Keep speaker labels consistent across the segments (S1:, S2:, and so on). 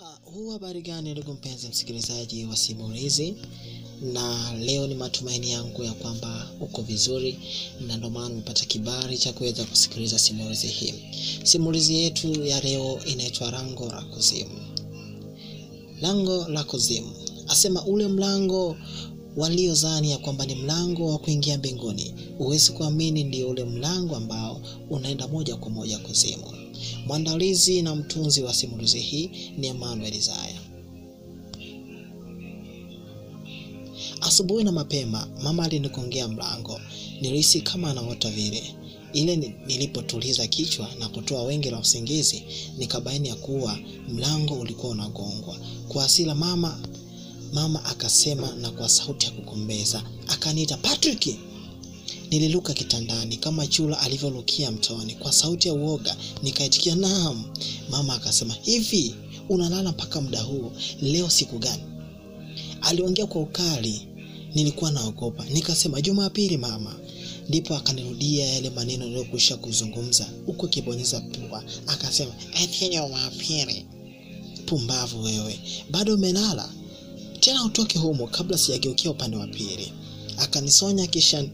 S1: Huu habari gani ndugu mpenzi msikilizaji wa simulizi, na leo ni matumaini yangu ya kwamba uko vizuri na ndio maana umepata kibali cha kuweza kusikiliza simulizi hii. Simulizi yetu ya leo inaitwa Lango la Kuzimu. Lango la Kuzimu. Asema ule mlango waliozani ya kwamba ni mlango wa kuingia mbinguni, huwezi kuamini ndio ule mlango ambao unaenda moja kwa moja kuzimu. Mwandalizi na mtunzi wa simulizi hii ni Emmanuel Isaya. Asubuhi na mapema mama alinikongea mlango. Nilihisi kama anaota vile. Ile nilipotuliza kichwa na kutoa wengi la usingizi, nikabaini ya kuwa mlango ulikuwa unagongwa. Kwa hasira mama akasema na kwa sauti ya kugombeza, akaniita Patrick. Nililuka kitandani kama chura alivyolukia mtoni. Kwa sauti ya uoga nikaitikia naam. Mama akasema, hivi unalala mpaka muda huu? Leo siku gani? Aliongea kwa ukali. Nilikuwa naogopa. Nikasema Jumapili mama. Ndipo akanirudia yale maneno niliyokwisha kuzungumza huku akibonyeza pua. Akasema eti Jumapili? Pumbavu wewe, bado umelala? Tena utoke humo kabla sijageukia upande wa pili. Akanisonya, kisha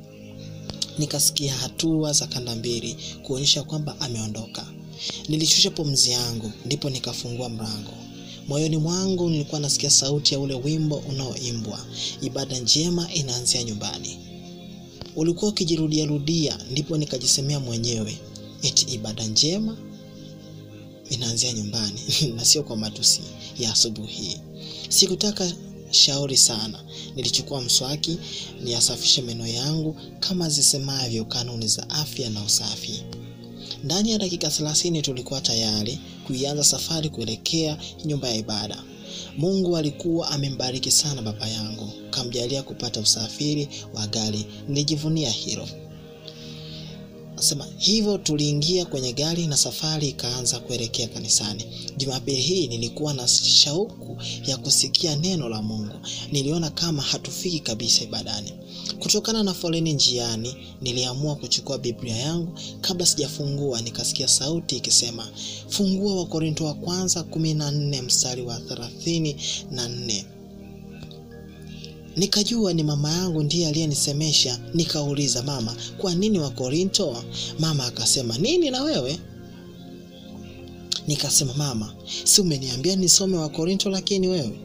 S1: nikasikia hatua za kanda mbili kuonyesha kwamba ameondoka. Nilishusha pumzi yangu, ndipo nikafungua mlango. Moyoni mwangu nilikuwa nasikia sauti ya ule wimbo unaoimbwa, ibada njema inaanzia nyumbani. Ulikuwa ukijirudia rudia, ndipo nikajisemea mwenyewe, eti ibada njema inaanzia nyumbani na sio kwa matusi ya asubuhi. Sikutaka shauri sana. Nilichukua mswaki niasafishe meno yangu kama zisemavyo kanuni za afya na usafi. Ndani ya dakika 30 tulikuwa tayari kuianza safari kuelekea nyumba ya ibada. Mungu alikuwa amembariki sana baba yangu, kamjalia kupata usafiri wa gari. Nilijivunia hilo. Nasema hivyo tuliingia kwenye gari na safari ikaanza kuelekea kanisani. Jumapili hii nilikuwa na shauku ya kusikia neno la Mungu. Niliona kama hatufiki kabisa ibadani. Kutokana na foleni njiani, niliamua kuchukua Biblia yangu. Kabla sijafungua nikasikia sauti ikisema, fungua Wakorinto wa kwanza 14 mstari wa 34. Nikajua ni mama yangu ndiye aliyenisemesha. Nikauliza, mama, kwa nini Wakorinto? Mama akasema, nini na wewe? Nikasema, mama, si umeniambia nisome Wakorinto lakini wewe?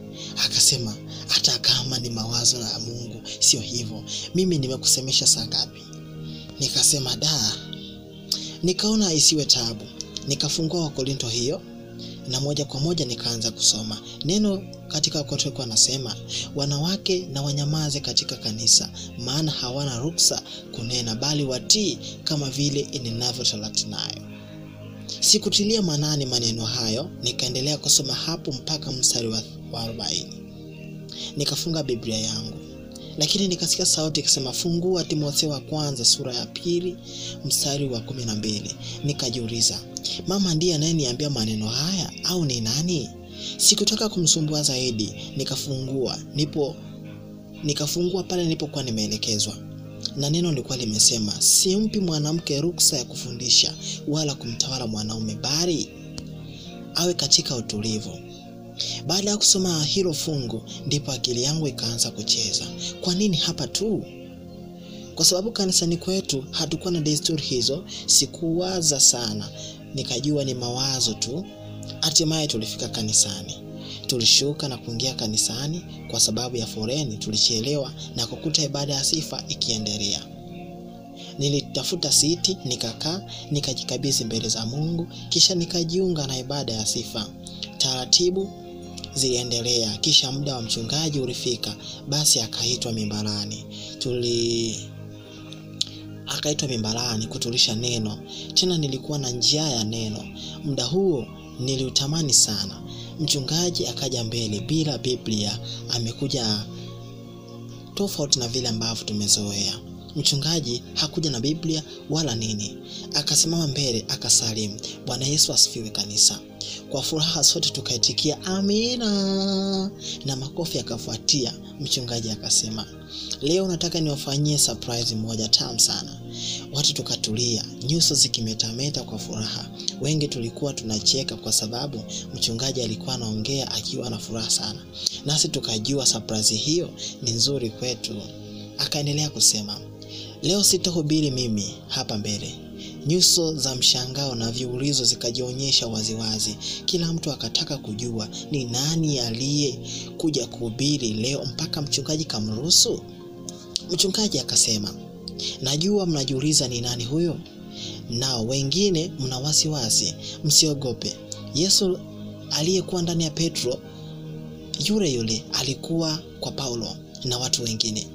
S1: Akasema, hata kama ni mawazo ya Mungu sio hivyo. Mimi nimekusemesha saa ngapi? Nikasema da. Nikaona isiwe taabu. Nikafungua Wakorinto hiyo na moja kwa moja nikaanza kusoma. Neno katika Wakorinto kwa nasema, wanawake na wanyamaze katika kanisa, maana hawana ruksa kunena, bali watii kama vile inenavyo torati nayo. Sikutilia maanani maneno hayo, nikaendelea kusoma hapo mpaka mstari wa 40. Nikafunga Biblia yangu. Lakini nikasikia sauti ikisema, fungua Timotheo wa kwanza sura ya 2 mstari wa 12. Nikajiuliza, mama ndiye anayeniambia maneno haya au ni nani? Sikutaka kumsumbua zaidi, nikafungua pale nilipokuwa nimeelekezwa. Na neno lilikuwa limesema, simpi mwanamke ruksa ya kufundisha wala kumtawala mwanaume, bali awe katika utulivu. Baada ya kusoma hilo fungu, ndipo akili yangu ikaanza kucheza. Kwa nini hapa tu? Kwa sababu kanisani kwetu hatukuwa na desturi hizo. Sikuwaza sana, nikajua ni mawazo tu. Hatimaye tulifika kanisani. Tulishuka na kuingia kanisani. Kwa sababu ya foreni tulichelewa na kukuta ibada ya sifa ikiendelea. Nilitafuta siti, nikakaa, nikajikabidhi mbele za Mungu, kisha nikajiunga na ibada ya sifa. Taratibu ziliendelea, kisha muda wa mchungaji ulifika. Basi akaitwa mimbarani. Akaitwa mimbarani kutulisha neno. Tena nilikuwa na njia ya neno. Muda huo niliutamani sana. Mchungaji akaja mbele bila Biblia, amekuja tofauti na vile ambavyo tumezoea. Mchungaji hakuja na Biblia wala nini. Akasimama mbele akasalimu, Bwana Yesu asifiwe kanisa. Kwa furaha sote tukaitikia amina, na makofi yakafuatia. Mchungaji akasema, leo nataka niwafanyie surprise moja tamu sana. Watu tukatulia, nyuso zikimetameta kwa furaha. Wengi tulikuwa tunacheka kwa sababu mchungaji alikuwa anaongea akiwa na furaha sana, nasi tukajua surprise hiyo ni nzuri kwetu. Akaendelea kusema, leo sitahubiri mimi hapa mbele. Nyuso za mshangao na viulizo zikajionyesha waziwazi. Kila mtu akataka kujua ni nani aliyekuja kuhubiri leo mpaka mchungaji kamruhusu. Mchungaji akasema, najua mnajiuliza ni nani huyo, nao wengine mna wasiwasi. Msiogope, Yesu aliyekuwa ndani ya Petro yule yule alikuwa kwa Paulo na watu wengine.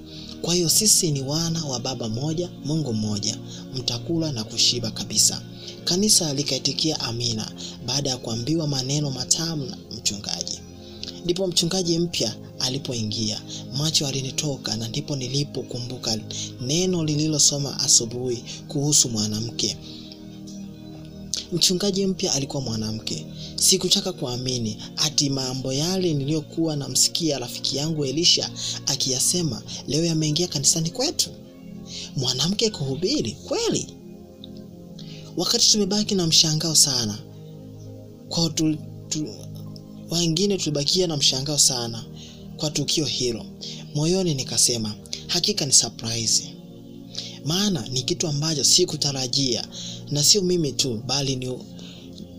S1: Kwa hiyo sisi ni wana wa baba moja, Mungu mmoja, mtakula na kushiba kabisa. Kanisa likaitikia amina baada ya kuambiwa maneno matamu na mchungaji. Ndipo mchungaji mpya alipoingia, macho alinitoka, na ndipo nilipokumbuka neno lililosoma asubuhi kuhusu mwanamke. Mchungaji mpya alikuwa mwanamke. Sikutaka kuamini ati mambo yale niliyokuwa namsikia rafiki yangu Elisha akiyasema leo yameingia kanisani kwetu. Mwanamke kuhubiri kweli? Wakati tumebaki na mshangao sana kwa wengine tulibakia na mshangao sana kwa tukio hilo. Moyoni nikasema hakika ni surprise, maana ni kitu ambacho sikutarajia, na sio mimi tu bali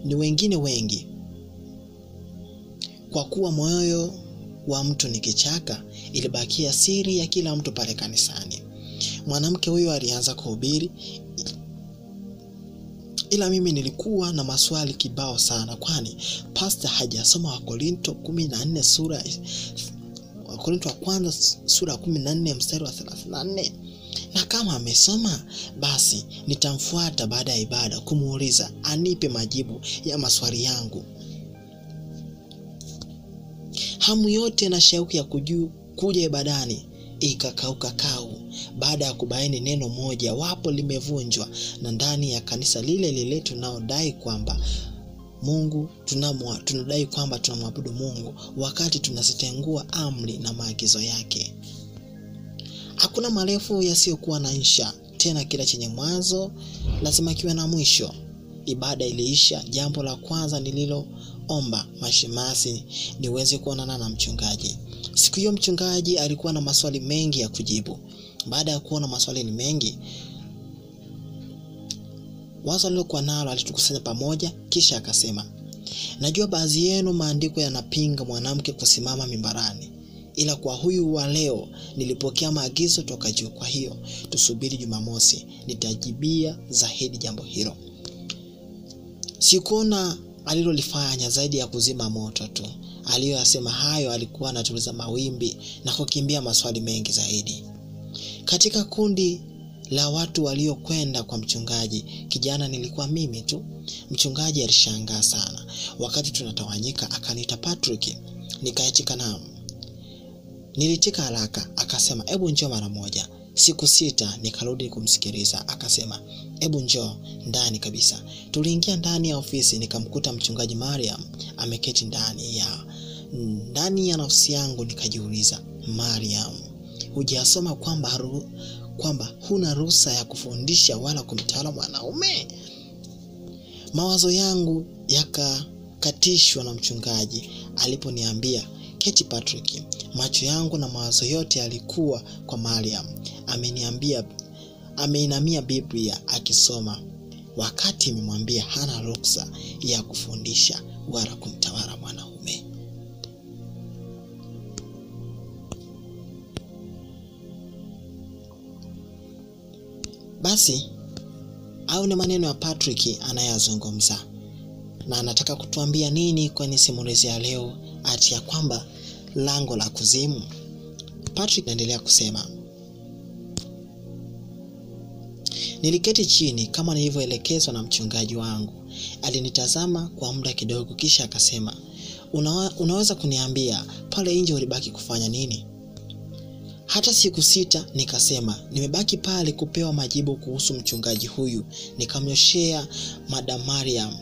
S1: ni wengine wengi. Kwa kuwa moyo wa mtu ni kichaka, ilibakia siri ya kila mtu pale kanisani. Mwanamke huyo alianza kuhubiri, ila mimi nilikuwa na maswali kibao sana, kwani pastor hajasoma Wakorinto 14 sura, Wakorinto wa kwanza sura 14 mstari wa 34. Na kama amesoma basi nitamfuata baada ya ibada kumuuliza anipe majibu ya maswali yangu. Hamu yote na shauku ya kuja ibadani ikakauka kau baada ya kubaini neno moja wapo limevunjwa, na ndani ya kanisa lile lile tunaodai kwamba Mungu tunadai kwamba tunamwabudu Mungu wakati tunazitengua amri na maagizo yake. Hakuna marefu yasiyokuwa na insha, tena kila chenye mwanzo lazima kiwe na mwisho. Ibada iliisha. Jambo la kwanza nililoomba mashemasi niweze kuonana na mchungaji. Siku hiyo mchungaji alikuwa na maswali mengi ya kujibu. Baada ya kuona maswali ni mengi, wazo alilokuwa nalo alitukusanya pamoja, kisha akasema, najua baadhi yenu maandiko yanapinga mwanamke kusimama mimbarani, ila kwa huyu wa leo nilipokea maagizo toka juu. Kwa hiyo tusubiri Jumamosi, nitajibia zaidi jambo hilo. Sikuona alilolifanya zaidi ya kuzima moto tu. Aliyoyasema hayo alikuwa anatuliza mawimbi na kukimbia maswali mengi zaidi. Katika kundi la watu waliokwenda kwa mchungaji kijana nilikuwa mimi tu. Mchungaji alishangaa sana. Wakati tunatawanyika akaniita Patrick, nikaitika naam. Nilitika haraka, akasema hebu njoo mara moja. Siku sita nikarudi kumsikiliza, akasema hebu njoo ndani kabisa. Tuliingia ndani ya ofisi, nikamkuta mchungaji Mariam ameketi ndani ya nafsi yangu nikajiuliza, Mariam, hujasoma kwamba huna ruhusa ya kufundisha wala kumtawala mwanaume? Mawazo yangu yakakatishwa na mchungaji aliponiambia keti Patrick. Macho yangu na mawazo yote yalikuwa kwa Mariam. Ameinamia Biblia akisoma, wakati nimemwambia hana ruksa ya kufundisha wala kumtawala mwanaume. Basi au ni maneno ya Patrick anayazungumza, na anataka kutuambia nini kwenye simulizi ya leo, ati ya kwamba lango la kuzimu? Patrick anaendelea kusema, niliketi chini kama nilivyoelekezwa na mchungaji wangu. Alinitazama kwa muda kidogo kisha akasema, unaweza kuniambia pale nje ulibaki kufanya nini? Hata siku sita nikasema, nimebaki pale kupewa majibu kuhusu mchungaji huyu. Nikamnyoshea Madam Mariam.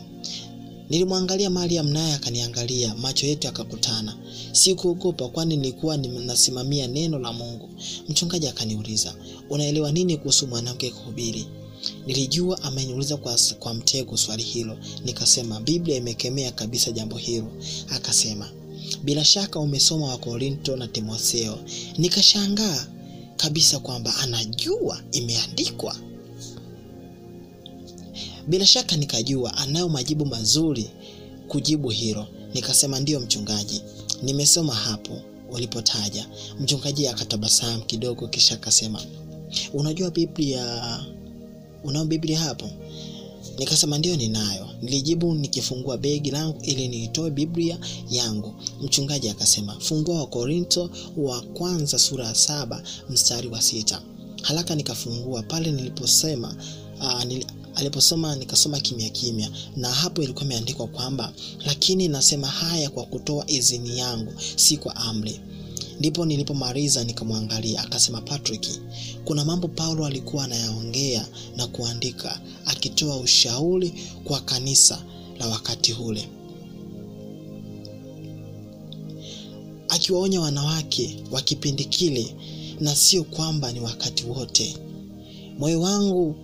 S1: Nilimwangalia Mariam naye akaniangalia, macho yetu yakakutana. Sikuogopa kwani nilikuwa ninasimamia neno la Mungu. Mchungaji akaniuliza, unaelewa nini kuhusu mwanamke kuhubiri? Nilijua ameniuliza kwa mtego swali hilo. Nikasema Biblia imekemea kabisa jambo hilo. Akasema, bila shaka umesoma wa Korinto na Timotheo. Nikashangaa kabisa kwamba anajua imeandikwa. Bila shaka nikajua anayo majibu mazuri kujibu hilo. Nikasema ndiyo mchungaji, nimesoma hapo ulipotaja. Mchungaji akatabasamu kidogo kisha akasema, unajua Biblia, unao Biblia hapo? Nikasema ndiyo ninayo. Nilijibu nikifungua begi langu ili niitoe Biblia yangu. Mchungaji akasema, fungua wa Korinto wa kwanza sura ya 7 mstari wa 6. Haraka nikafungua pale niliposema aliposoma nikasoma kimya kimya, na hapo ilikuwa imeandikwa kwamba lakini nasema haya kwa kutoa idhini yangu, si kwa amri. Ndipo nilipomaliza nikamwangalia, akasema, Patrick, kuna mambo Paulo alikuwa anayaongea na kuandika akitoa ushauri kwa kanisa la wakati ule, akiwaonya wanawake wa kipindi kile, na sio kwamba ni wakati wote. Moyo wangu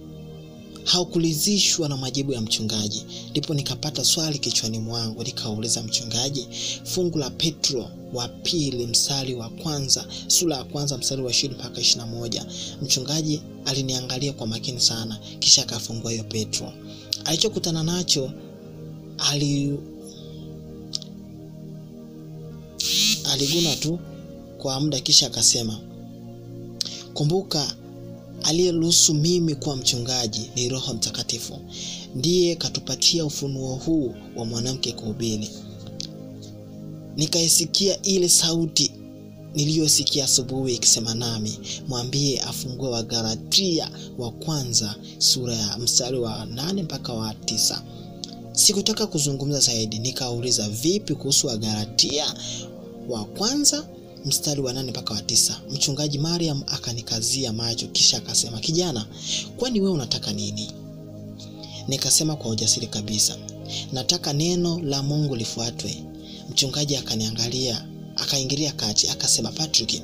S1: haukulizishwa na majibu ya mchungaji. Ndipo nikapata swali kichwani mwangu, nikauliza mchungaji, fungu la Petro wa pili mstari wa kwanza sura ya kwanza mstari wa 20 mpaka 21. Mchungaji aliniangalia kwa makini sana, kisha akafungua hiyo Petro. Alichokutana nacho aliguna tu kwa muda, kisha akasema, kumbuka aliyeruhusu mimi kuwa mchungaji ni Roho Mtakatifu, ndiye katupatia ufunuo huu wa mwanamke kuhubiri. Nikaisikia ile sauti niliyosikia asubuhi ikisema nami, mwambie afungue wa Galatia wa kwanza sura ya mstari wa 8 mpaka wa 9. Sikutaka kuzungumza zaidi, nikauliza vipi kuhusu wa Galatia wa kwanza mstari wa 8 mpaka wa 9. Mchungaji Mariam akanikazia macho kisha akasema, kijana, kwani wewe unataka nini? Nikasema kwa ujasiri kabisa, nataka neno la Mungu lifuatwe. Mchungaji akaniangalia, akaingilia kati, akasema, Patrick,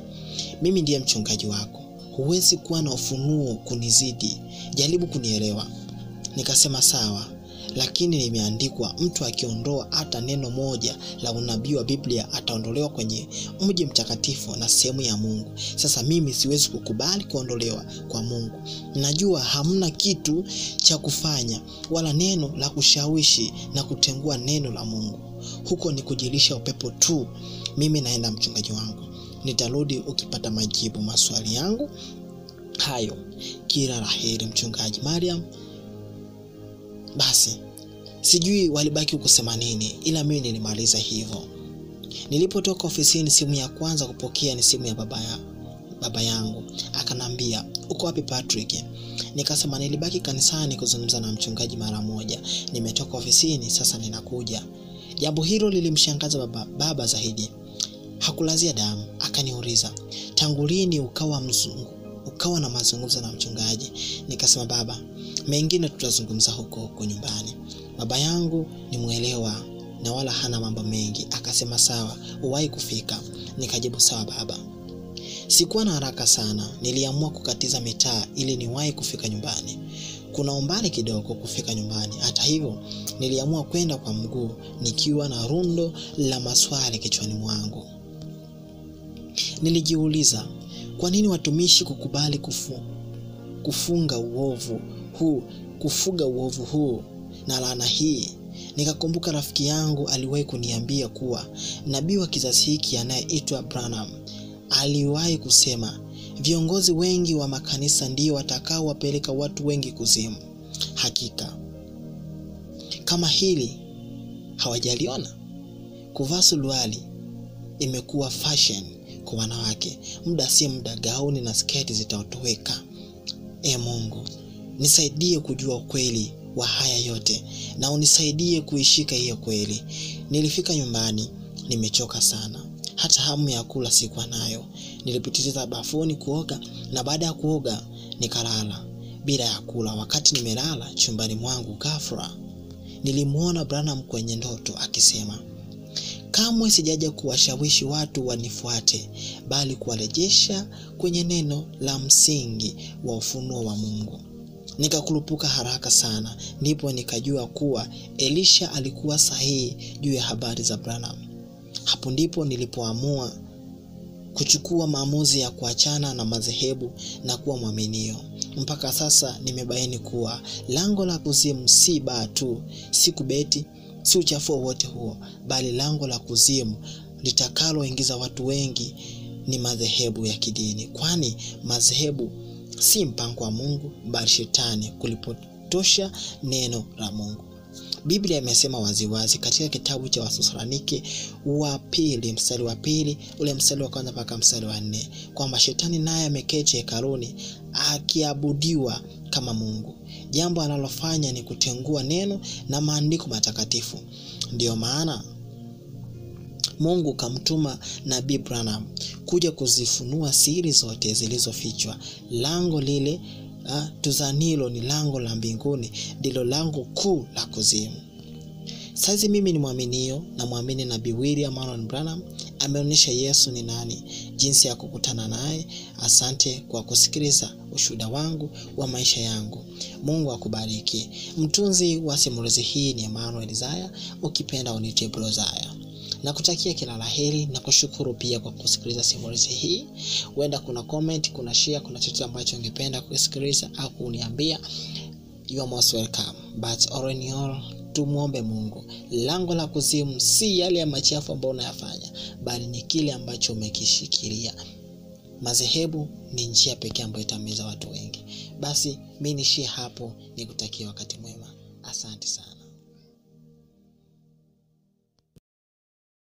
S1: mimi ndiye mchungaji wako, huwezi kuwa na ufunuo kunizidi, jaribu kunielewa. Nikasema sawa, lakini limeandikwa, mtu akiondoa hata neno moja la unabii wa Biblia ataondolewa kwenye mji mtakatifu na sehemu ya Mungu. Sasa mimi siwezi kukubali kuondolewa kwa Mungu. Najua hamna kitu cha kufanya wala neno la kushawishi na kutengua neno la Mungu. Huko ni kujilisha upepo tu. Mimi naenda mchungaji wangu, nitarudi ukipata majibu maswali yangu hayo. Kila la heri mchungaji Mariam. Basi sijui walibaki kusema nini, ila mimi nilimaliza hivyo. Nilipotoka ofisini, simu ya kwanza kupokea ni simu ya baba yangu. Akanambia, uko wapi Patrick? Nikasema nilibaki kanisani kuzungumza na mchungaji mara moja, nimetoka ofisini sasa ninakuja. Jambo hilo lilimshangaza baba zaidi. Hakulazia damu. Akaniuliza, tangu lini ukawa na mazungumzo na mchungaji? Nikasema baba, mengine tutazungumza huko huko nyumbani. Baba yangu ni mwelewa na wala hana mambo mengi. Akasema sawa, uwahi kufika. Nikajibu sawa baba. Sikuwa na haraka sana, niliamua kukatiza mitaa ili niwahi kufika nyumbani. Kuna umbali kidogo kufika nyumbani. Hata hivyo, niliamua kwenda kwa mguu nikiwa na rundo la maswali kichwani mwangu. Nilijiuliza, kwa nini watumishi kukubali kufunga uovu huu, kufuga uovu huu na laana hii? Nikakumbuka rafiki yangu aliwahi kuniambia kuwa nabii wa kizazi hiki anayeitwa Branham aliwahi kusema viongozi wengi wa makanisa ndio watakao wapeleka watu wengi kuzimu. Hakika kama hili hawajaliona. Kuvaa suruali imekuwa fashion kwa wanawake. Muda si muda gauni na sketi zitatoweka. E Mungu, nisaidie kujua ukweli wa haya yote na unisaidie kuishika hiyo kweli. Nilifika nyumbani nimechoka sana. Hata hamu ya kula sikuwa nayo. Nilipitiliza bafuni kuoga, na baada ya kuoga nikalala bila ya kula. Wakati nimelala chumbani mwangu, ghafla nilimuona Branham kwenye ndoto akisema, kamwe sijaja kuwashawishi watu wanifuate, bali kuwarejesha kwenye neno la msingi wa ufunuo wa Mungu. Nikakurupuka haraka sana. Ndipo nikajua kuwa Elisha alikuwa sahihi juu ya habari za Branham. Hapo ndipo nilipoamua kuchukua maamuzi ya kuachana na madhehebu na kuwa mwaminio. Mpaka sasa nimebaini kuwa lango la kuzimu si baa tu, si kubeti, si uchafu wowote huo, bali lango la kuzimu litakaloingiza watu wengi ni madhehebu ya kidini, kwani madhehebu si mpango wa Mungu bali shetani kulipotosha neno la Mungu. Biblia imesema waziwazi katika kitabu cha Wathesalonike wa pili mstari wa 2 ule mstari wa 1 mpaka mstari wa 4 kwamba shetani naye ameketi hekaluni akiabudiwa kama Mungu. Jambo analofanya ni kutengua neno na maandiko matakatifu. Ndiyo maana Mungu kamtuma Nabii Branham kuja kuzifunua siri zote zilizofichwa. Lango lile tuzanilo ni lango la mbinguni, ndilo lango kuu la kuzimu. Sasa mimi ni mwaminio na muamini Nabii William Marrion Branham ameonyesha Yesu ni nani, jinsi ya kukutana naye. Asante kwa kusikiliza ushuhuda wangu wa maisha yangu. Mungu akubariki. Mtunzi wa simulizi hii ni Emmanuel Zaya, ukipenda uniite Bro Zaya. Nakutakia kila la heri na kushukuru pia kwa kusikiliza simulizi hii. Huenda kuna comment, kuna share, kuna chochote ambacho ungependa kusikiliza au kuniambia. You are most welcome. But all in all, tumuombe Mungu. Lango la kuzimu si yale ya machafu ambayo unayafanya, bali ni kile ambacho umekishikilia. Madhehebu ni njia pekee ambayo itameza watu wengi. Basi mimi nishie hapo, nikutakia wakati mwema. Asante sana.